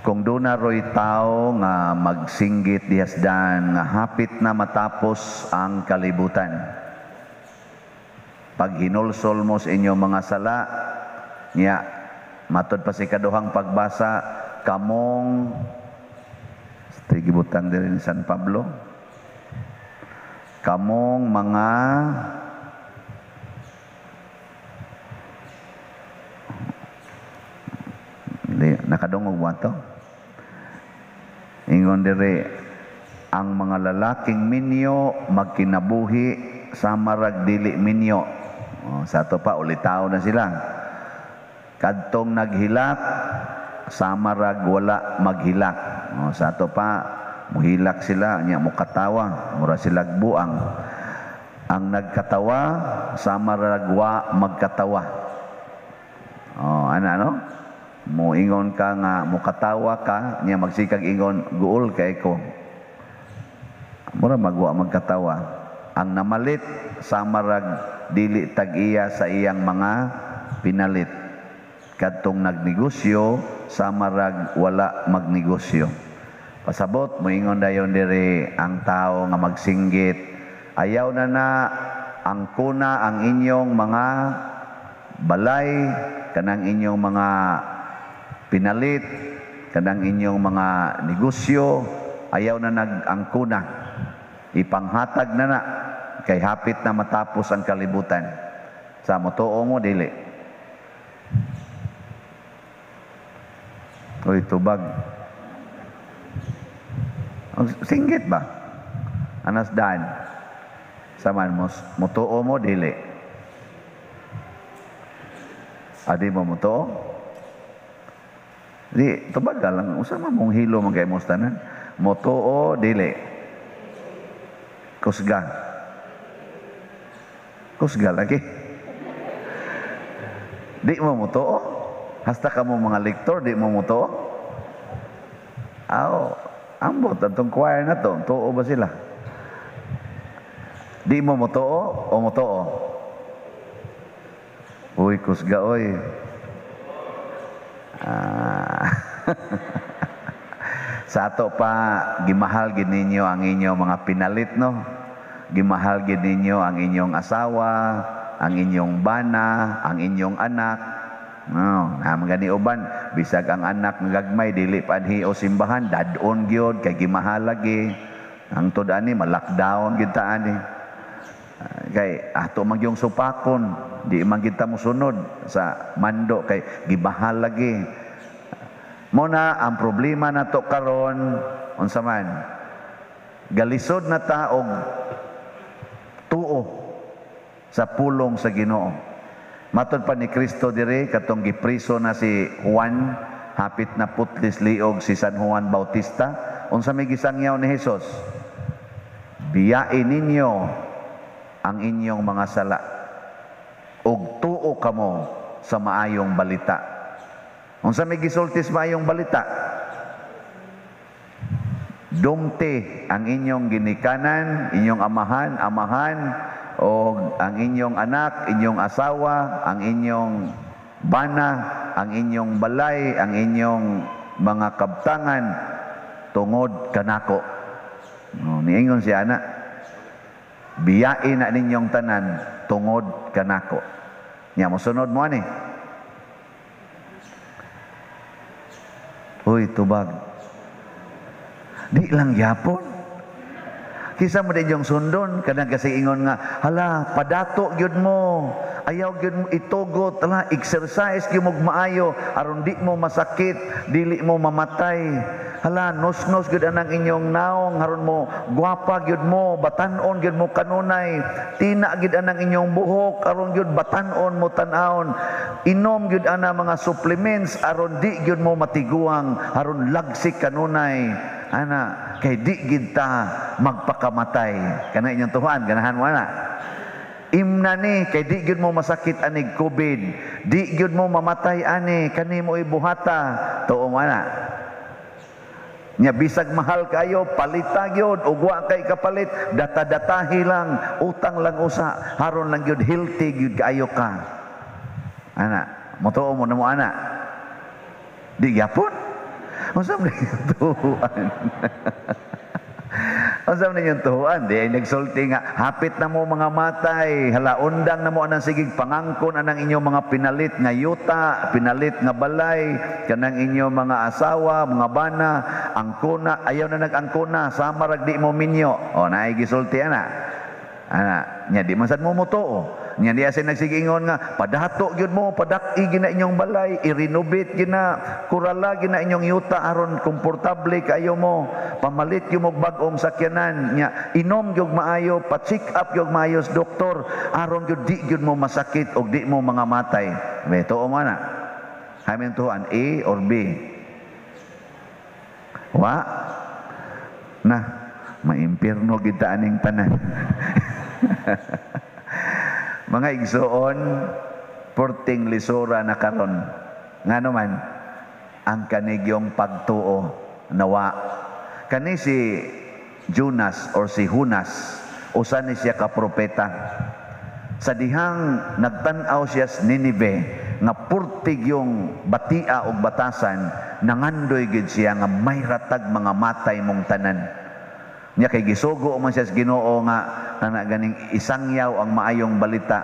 Kung duna ro'y tao nga magsinggit dihasdan nga hapit na matapos ang kalibutan. Pag hinulsol mo sa inyong mga sala, niya, matod pa si kaduhang pagbasa, kamong, gibutang diri ni San Pablo, kamong mga nakadungog mo ato? Ingon diri, ang mga lalaking minyo magkinabuhi sa marag dili minyo. O, sa ato pa ulitaw na sila. Kadtong naghilak sa marag wala maghilak. O, sa ato pa muhilak sila nya mukatawa, mura sila buang. Ang nagkatawa sa marag wa magkatawa. O, ana no? Moingon ka nga mukatawa ka nya magsikag ingon guol kay ko. Mura magwa magkatawa. Ang namalit sa marag dili tag-iya sa iyang mga pinalit. Kadtong nagnegosyo sa marag wala magnegosyo. Pasabot moingon dayon diri ang tao nga magsinggit, ayaw na na ang kuna ang inyong mga balay, kanang inyong mga pinalit, kanang inyong mga negosyo, ayaw na nag-angkuna. Ipanghatag na na, kay hapit na matapos ang kalibutan. Sa motuo mo, dili. Uy, tubag. Singgit ba? Anas daan. Saman mo, motuo mo, dili. Adi mo motuo? Di, tubag ka lang. Usa man mong hilo man kay mong tanan. Motuo, dili. Kusga. Kusga lagi. Di mo motuo? Hasta ka mo mga lektor, di mo motuo? Aw, ambot, atong choir na to, tuo ba sila? Di mo motuo o motuo? Uy, kusga, oy. Ah. Sa ato pa, gimahal gid ninyo ang inyong mga pinalit, no? Gimahal gid ninyo ang inyong asawa, ang inyong bana, ang inyong anak. No, naman gani uban, bisag ang anak nga gagmay dili pa anhi o simbahan, dad-on gyud kay gimahal lagi. Ang tud ani ma-lockdown gyud ta ani. Kay ato man gyung supakon, di man gyud ta mosunod sa mando kay gimahal lagi. Mo na ang problema nato karon unsa man? Galisod na ta og tuo sa pulong sa Ginoo. Matod pa ni Kristo diri katong gipriso na si Juan, hapit na putlis liog si San Juan Bautista. Unsa may gisangyaw ni Hesus? Biyain ninyo ang inyong mga sala ug tuo kamo sa maayong balita. Unsa may gisulti sa maayong balita? Dumti ang inyong ginikanan, inyong amahan, amahan, o ang inyong anak, inyong asawa, ang inyong bana, ang inyong balay, ang inyong mga kabtangan, tungod kanako. No, niingon siya ana, biyain na ninyong tanan tungod kanako. Nya mosunod mo ani. Uy, tubag. Di lang gyapon. Kisa mo din yung sundon, kanang kasi ingon nga, hala, padato gyud mo, ayaw gyud mo itugot, hala, exercise gyud mo maayo, aron di mo masakit, dili mo mamatay. Hala, nos-nos gyud anang inyong naong, aron mo gwapa gyud mo, batan-on gyud mo kanunay, tina gyud anang inyong buhok, aron gyud batan-on mo tan-awon. Inom gyud ana mga supplements, aron di gyud mo matiguang, aron lagsik kanunay. Ana, kay di gid ta magpakamatay. Kana inyong tuhan, ganahan mo ana. Imna ni, kay di gyud mo masakit anig COVID, di gyud mo mamatay ani, kani mo ibuhata, tuo mo ana. Nya bisag mahal kayo, palita gyud, ug wa kay kapalit, data-datahi lang, utang lang usa, haron lang gyud healthy gyud kaayo ka. Ana, motuo mo na mo ana. Di gyapon. Unsa man inyong tuohan? Unsa man inyong tuohan? Di ay nagsulti nga, hapit na mo mga matay, hala undang na mo anang sigig pangangkon anang inyong mga pinalit nga yuta, pinalit nga balay, kanang inyong mga asawa, mga bana, angkona, ayaw na nag-angkona, sama rag di mo minyo. O, naay gisulti ana. Ana, nya di man sad mo motuo. Nya di asa nagsigingon nga padato gyud mo, padak-i gina inyong balay, i-renovate gina, kurala gina inyong yuta aron komportable kayo mo, pamalit gyud mo bag-ong sakyanan, nya inom gyud maayo, pa-check up gyud maayo sa doktor aron gyud di gyud mo masakit og di mo mga matay. Be tuo mo na. Hamin tuan A or B? Wa na maimpierno gid ta aning tanan. Mga igsoon, porting lisura na karon. Ngano man ang kanigyong pagtuo nawa. Kani si Jonas or si Hunas, usa ni siya ka propeta. Sa dihang nagtan-aw siya sa Ninive nga purtig yung batia og batasan, nangandoy gid siya nga may ratag mga matay mong tanan. Nya kay gisugo man siya sa Ginoo nga kana ganing isangyaw ang maayong balita.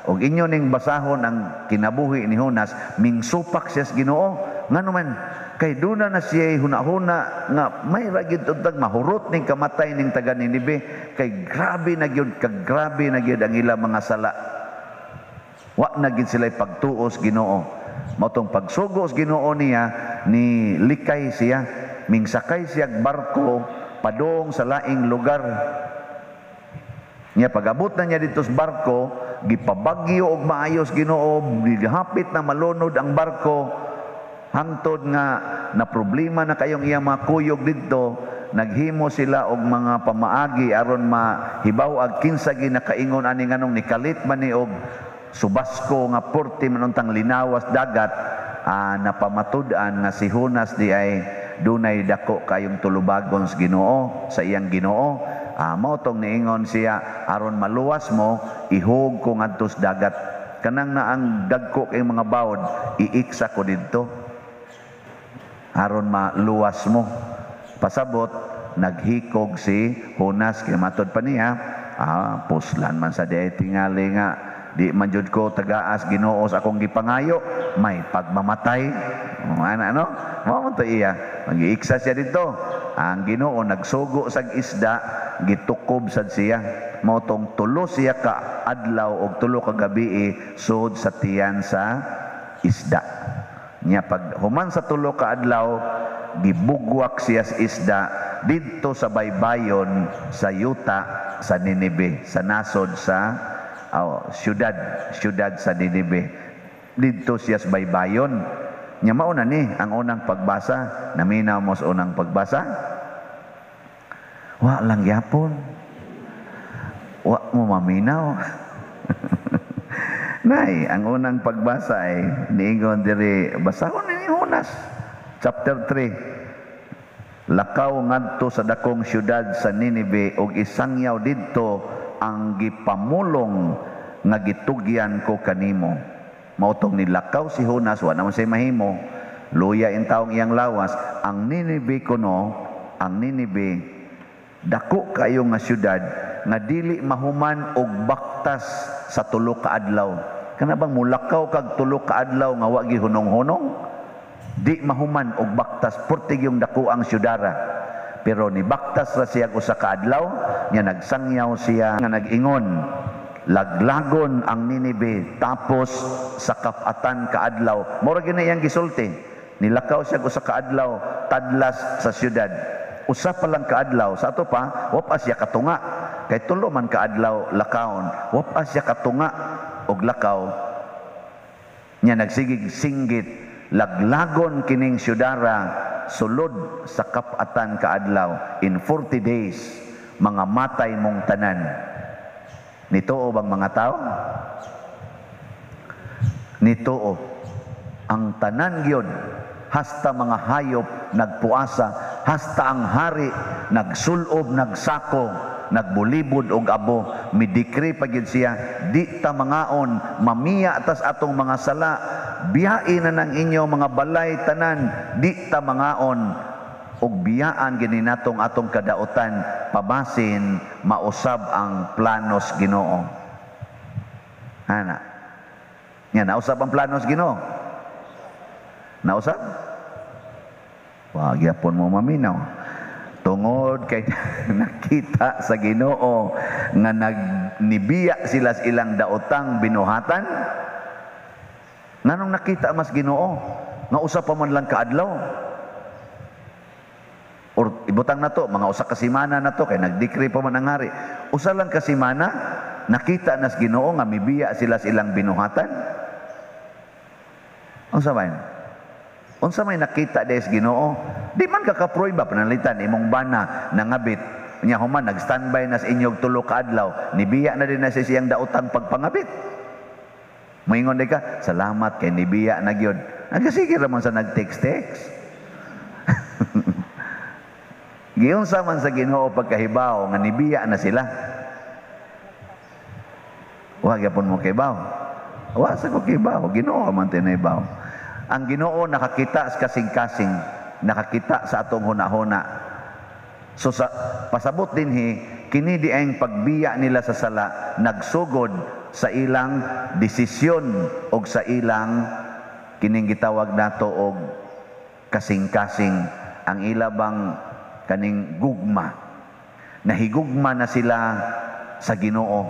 Og inyo ning basahon ang kinabuhi ni Jonas, mingsupak siya sa Ginoo. Ngano man kay duna na siya hunahuna nga may ra gyud untag mahurot ning kamatay ning taga Ninive kay grabe na gyud, kagrabe na gyud ang ilang mga sala. Wa na gyud sila pagtuos Ginoo. Mao tong pagsugo sa Ginoo niya ni likay siya, mingsakay siya og barko padong sa laing lugar. Nya pag-abot na niya dito sa barko, gipabagyo og maayos Ginoo, gihapit na malunod ang barko, hangtod nga na problema na kayong iyang mga kuyog didto, naghimo sila og mga pamaagi aron mahibaw-ag kinsa ginakaingon ani nganong nikalit man ni og subasko nga porte man untang linawas dagat, napamatud-an nga si Jonas di ay dunay dako kayong tulubagon sa Ginoo, sa iyang Ginoo. Mao tong niingon siya aron maluwas mo, ihog ko ngadto sa dagat. Kanang naang dagko kay mga bawod, iiksa ko didto aron maluwas mo. Pasabot naghikog si Jonas kay matod pa niya, puslan man sa di tingali nga di man jud ko tagaas Ginoo sa akong gipangayo, may pagmamatay. O, ana no? Mao man to iya. Magiiksa siya dito. Ang Ginoo nagsugo sag isda, gitukob sad siya. Mao tong tulo siya ka adlaw og tulo ka gabi sud sa tiyan sa isda. Nya pag human sa tulo ka adlaw, gibugwak siya sa isda didto sa baybayon sa yuta sa Ninive, sa nasod sa syudad sa Ninive. Didto siya sa baybayon. Nya mao na ni ang unang pagbasa. Naminaw mo sa unang pagbasa? Wa lang gyapon. Wa mo maminaw. Nay, ang unang pagbasa ay niingon diri, basahon ni Jonas chapter 3. Lakaw ngadto sa dakong syudad sa Ninive og isangyaw didto ang gipamulong nga gitugyan ko kanimo. Mao tong nilakaw si Jonas, wa naman siya mahimo. Luya in taong iyang lawas. Ang Ninive kuno, ang Ninive dako kayo nga syudad nga dili mahuman og baktas sa tulo ka adlaw. Kana bang mulakaw kag tulo ka adlaw nga wa gihunong-hunong? Di mahuman og baktas purtig yung dako ang syudara. Pero ni baktas ra siya usa ka adlaw, nya nagsangyaw siya nga nag-ingon, laglagon ang Ninive tapos sa kapatan kaadlaw. Mura gyud na iyang gisulti. Nilakaw siya usa ka adlaw tadlas sa syudad. Usa pa lang kaadlaw, sa ato pa wa pa siya katunga. Kay tulo man kaadlaw lakawon, wa pa siya katunga og lakaw. Nya nagsigig singgit, laglagon kining syudara sulod sa kapatan kaadlaw in 40 days mga matay mong tanan. Nituo bang mga tao? Nituo. Ang tanan gyud, hasta mga hayop nagpuasa, hasta ang hari nagsulob, nagsako. Nagbulibod og abo, midikri pa gyud siya, di ta mangaon, mamiya tas atong mga sala, biyain na ng inyo mga balay tanan, di ta mangaon, ug biyaan gini natong atong kadautan, pabasin mausab ang planos Ginoo. Ana. Nya nausab ang planos Ginoo. Nausab? Wa gyapon mo maminaw. Tungod kay nakita sa Ginoo nga nagnibiya sila sa ilang daotang binuhatan. Nganong nakita mas Ginoo nga usa pa man lang kaadlaw? Or ibutang na to, mga usa ka semana na to kay nagdekre pa man ang hari. Usa lang ka semana nakita nas Ginoo nga mibiya sila sa ilang binuhatan. Unsa man? Unsa may nakita des Ginoo? Di man ka kaprueba pananglitan imong bana nangabit. Nya human nag-standby na sa inyong tulo ka adlaw, nibiya na din na sa siyang daotang pagpangabit. Moingon di ka, salamat kay nibiya na gyud. Nagasige ra man sa nag-text-text. Giunsa man sa Ginoo pagkahibaw nga nibiya na sila. Wa gyapon mo kibaw. Wa sa ko kibaw, Ginoo man tinaybaw. Ang Ginoo nakakita sa kasing-kasing, nakakita sa atong hunahuna. So sa pasabot dinhi, kini di ang pagbiya nila sa sala nagsugod sa ilang desisyon og sa ilang kining gitawag nato og kasing-kasing, ang ilabang kaning gugma. Nahigugma na sila sa Ginoo.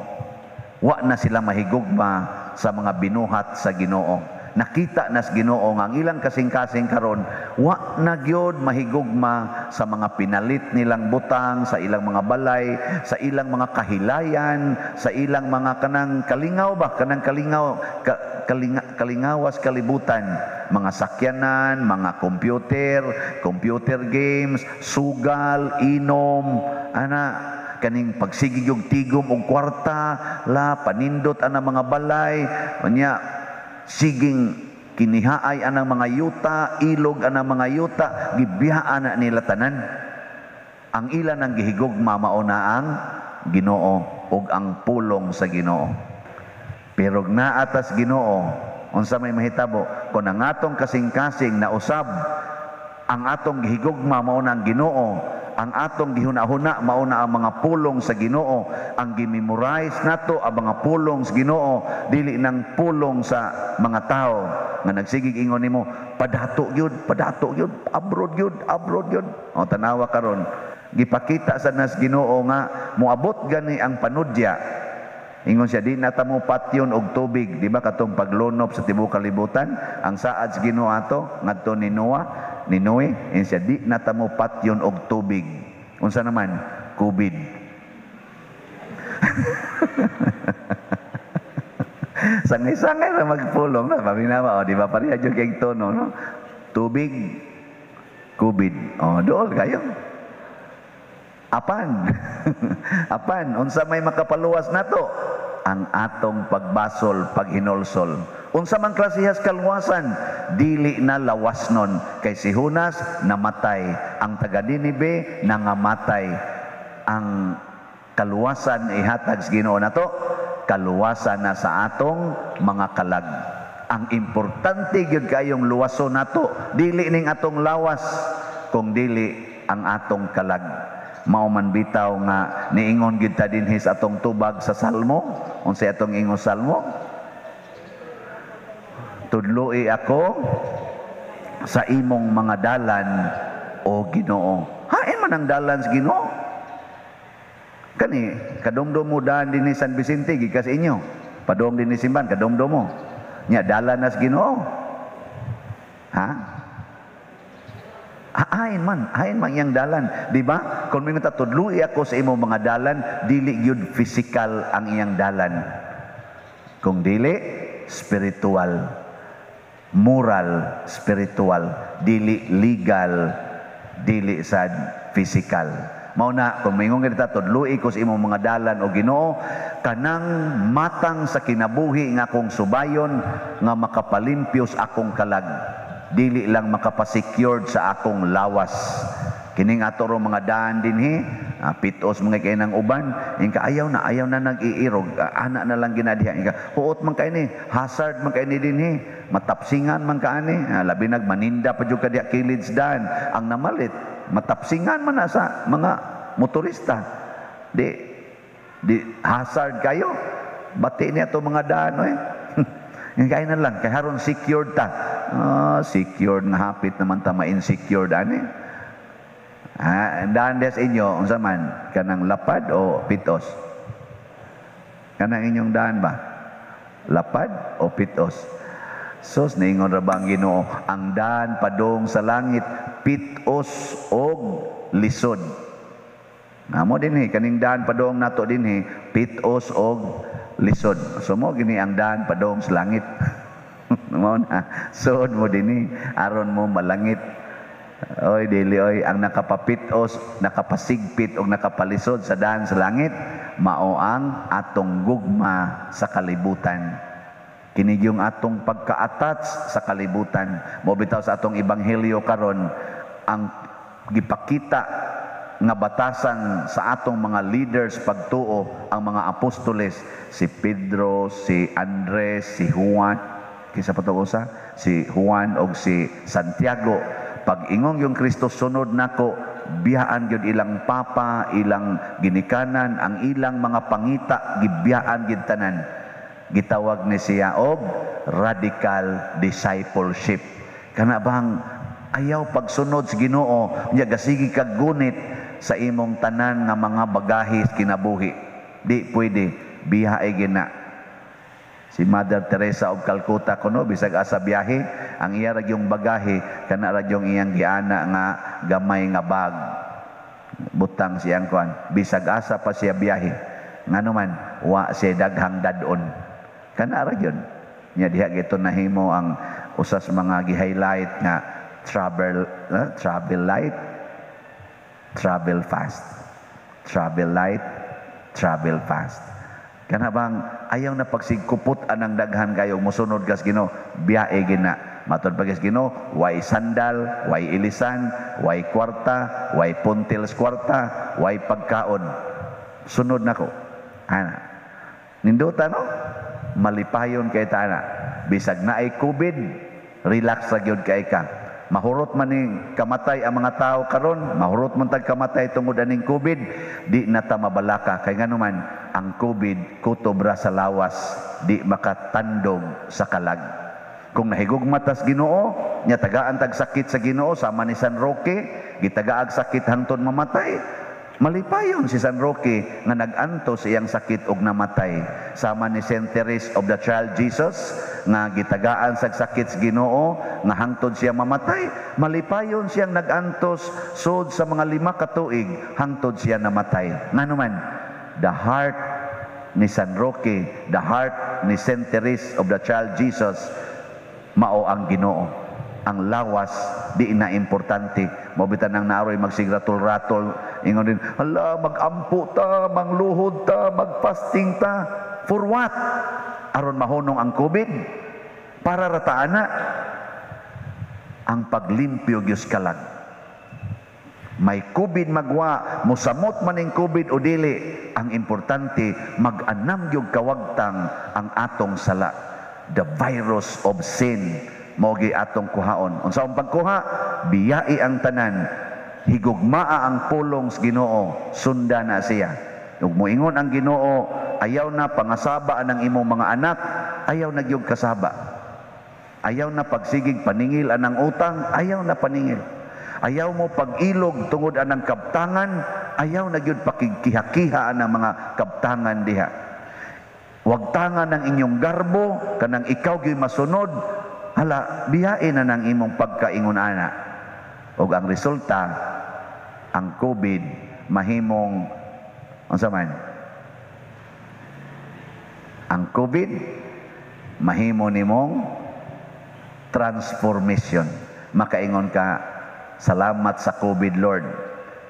Wa na sila mahigugma sa mga binuhat sa Ginoo. Nakita nas Ginoo nga ang ilang kasing-kasing karon wa na gyud mahigugma sa mga pinalit nilang butang, sa ilang mga balay, sa ilang mga kahilayan, sa ilang mga kanang kalingaw ba, kanang kalingaw, kalingawas kalibutan, mga sakyanan, mga computer, computer games, sugal, inom, ana kaning pagsigig og tigom og kwarta, la panindot ana mga balay, unya siging kinihaay anang mga yuta, ilog anang mga yuta, gibiyaan na nila tanan. Ang ilan ang gihigugma mao na ang Ginoo ug ang pulong sa Ginoo. Pero naatas Ginoo, unsa may mahitabo kon ang atong kasing-kasing nausab, ang atong gihigugma mao na ang Ginoo, ang atong gihuna-huna mao na ang mga pulong sa Ginoo, ang gimemorize nato ang mga pulong sa Ginoo, dili nang pulong sa mga tao nga nagsigig ingon nimo, padato gyud, abroad gyud, abroad gyud. O tanawa karon, gipakita sa nas Ginoo nga moabot gani ang panudya. Ingon siya, di na ta mo patyon og tubig, di ba katong paglunop sa tibuok kalibutan, ang saad sa Ginoo ato ngadto ni Noah, ni Noe, ingon siya, di na ta mo patyon og tubig. Unsa naman? COVID. Sangay-sangay ra magpulong na, paminawa, o di ba pareha jud kay tono, no? Tubig, COVID. O dool kayo. Apan. Apan, unsa may makapaluwas nato? Ang atong pagbasol, paghinulsol. Unsa man klasehas kaluwasan, dili na lawas nun. Kay si Jonas namatay, ang taga Ninibe nangamatay. Ang kaluwasan ihatag sa Ginoo nato, kaluwasan na sa atong mga kalag. Ang importante gyud kayong luwason nato, dili ning atong lawas, kung dili ang atong kalag. Mao man bitaw nga niingon gyud ta dinhi sa atong tubag sa Salmo. Unsay atong ingon Salmo? Tudloi ako sa imong mga dalan, o Ginoo. Hain man ang dalan sa Ginoo. Kani kadumdum mo daan dinhi San Vicente gikas inyo. Padung dinhi simban kadumdum mo. Nya dalan nas Ginoo. Ha? Hain man iyang dalan, di ba? Kung mingon ta tudloi ako sa imong mga dalan, dili gyud physical ang iyang dalan. Kung dili spiritual, moral, spiritual, dili legal, dili sad physical. Mao na kung mingon kita tudloi ko sa imong mga dalan o Ginoo, kanang matang sa kinabuhi nga akong subayon nga makapalimpyos akong kalag, dili lang makapasecured sa akong lawas. Kining ato rong mga daan dinhi, Pitos mga kay nang uban, ingka ayaw na nag-iirog, ana na lang ginadiha. Ingka huot man kay ni, hazard man kay ni dinhi, matapsingan man kaani, labi nag maninda pa jud ka diha kilid sa daan. Ang namalit, matapsingan man na sa mga motorista. Di di hazard kayo. Bati niya to mga daan oy. Kaya na lang, kay haron secured ta. Secured nga hapit naman ta ma-insecured ani. Daan des inyo, unsa man, kanang lapad o pitos? Kanang inyong daan ba? Lapad o pitos? Sos, niingon ra ba ang Ginoo, ang daan padung sa langit, pitos og lisod. Namo dinhi, kaning daan padung nato dinhi, pitos og lisod. So mo gini ang daan padung sa langit. Mao na, suod mo dinhi aron mo malangit. Oy, dili oy, ang nakapapitos, nakapasigpit og nakapalisod sa daan sa langit, mao ang atong gugma sa kalibutan. Kini yung atong pagka-attach sa kalibutan. Mo bitaw sa atong ebanghelyo karon, ang gipakita nga batasan sa atong mga leaders pagtuo, ang mga apostoles, si Pedro, si Andres, si Juan, kinsa pa to usa? Si Juan og si Santiago. Pag ingong yung Kristo, "Sunod nako," biyaan gyud ilang papa, ilang ginikanan, ang ilang mga pangita, gibiyaan gyud tanan. Gitawag ni siya og radical discipleship. Kana bang ayaw pagsunod sa Ginoo, nya gasigi kag gunit sa imong tanan nga mga bagahe sa kinabuhi? Di pwede, biyae gina. Si Mother Teresa of Calcutta kuno, bisag asa biyahe, ang iya ra yung bagahe kana ra yung iyang giana nga gamay nga bag. Butang siyang kuan, bisag asa pa siya biyahe. Ngano man wa siya daghang dad-on. Kana ra gyud. Nya diha gito nahimo ang usas mga gi-highlight nga travel travel light, travel fast. Travel light, travel fast. Kana bang ayaw na pagsigkupot anang daghan kayo mosunod kas Ginoo, biyae gina. Matod pa kas Ginoo, way sandal, way ilisan, way kwarta, way puntils kwarta, way pagkaon. Sunod nako. Ana. Nindota no? Malipayon kay ta na. Bisag naay COVID, relax ra gyud kay ka. Mahurot man ning kamatay ang mga tao karon, mahurot man tag kamatay tungod aning COVID, di na ta mabalaka kay nganuman ang COVID kutob ra sa lawas, di makatandog sa kalag. Kung nahigugma tas Ginoo, nya tagaan tag sakit sa Ginoo sama ni San Roque, gitagaag sakit hangtod mamatay. Malipayon si San Roque nga nag-antos iyang sakit og namatay. Sama ni Saint Therese of the Child Jesus nga gitagaan sa sakit sa Ginoo nga hangtod siya mamatay. Malipayon siyang nag-antos sud sa mga 5 ka tuig hangtod siya namatay. Ngano man, the heart ni San Roque, the heart ni Saint Therese of the Child Jesus, mao ang Ginoo. Ang lawas di na importante. Mao bitan nang naaroy magsigratol-ratol, ingon din, "Hala, magampo ta, mangluhod ta, magfasting ta." For what? Aron mahunong ang COVID? Para rataan na ang paglimpyo gyud kalag. May COVID magwa, musamot man ning COVID o dili, ang importante mag-anam gyud kawagtang ang atong sala. The virus of sin mao gi atong kuhaon. Unsa ang pagkuha? Biyai ang tanan. Higugmaa ang pulong sa Ginoo, sunda na siya. Ug moingon ang Ginoo, "Ayaw na pangasaba ang imong mga anak," ayaw na gyud kasaba. Ayaw na pagsigig paningil anang utang, ayaw na paningil. Ayaw mo pag-ilog tungod anang kabtangan, ayaw na gyud pakigkiha-kiha anang mga kabtangan diha. Wagtangan ng inyong garbo, kanang ikaw gyud masunod, hala, biyain na ng imong pagkaingon ana. Og ang resulta, ang COVID mahimong unsa man? Ang COVID mahimo nimong transformation. Makaingon ka, "Salamat sa COVID, Lord,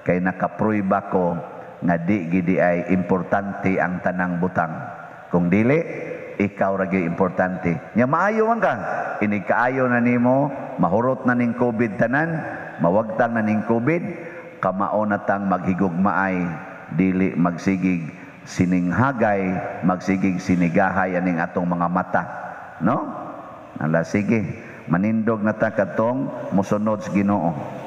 kay nakapruiba ko nga di gidi ay importante ang tanang butang. Kung dili, ikaw ra gyud importante." Nya maayo man ka, inig kaayo na nimo, mahurot na ning COVID tanan, mawagtang na ning COVID, Kamao na tang maghigugmaay, dili magsigig sininghagay, magsigig sinigahay aning atong mga mata, no? Ala, sige, manindog na ta kadtong mosunod sa Ginoo.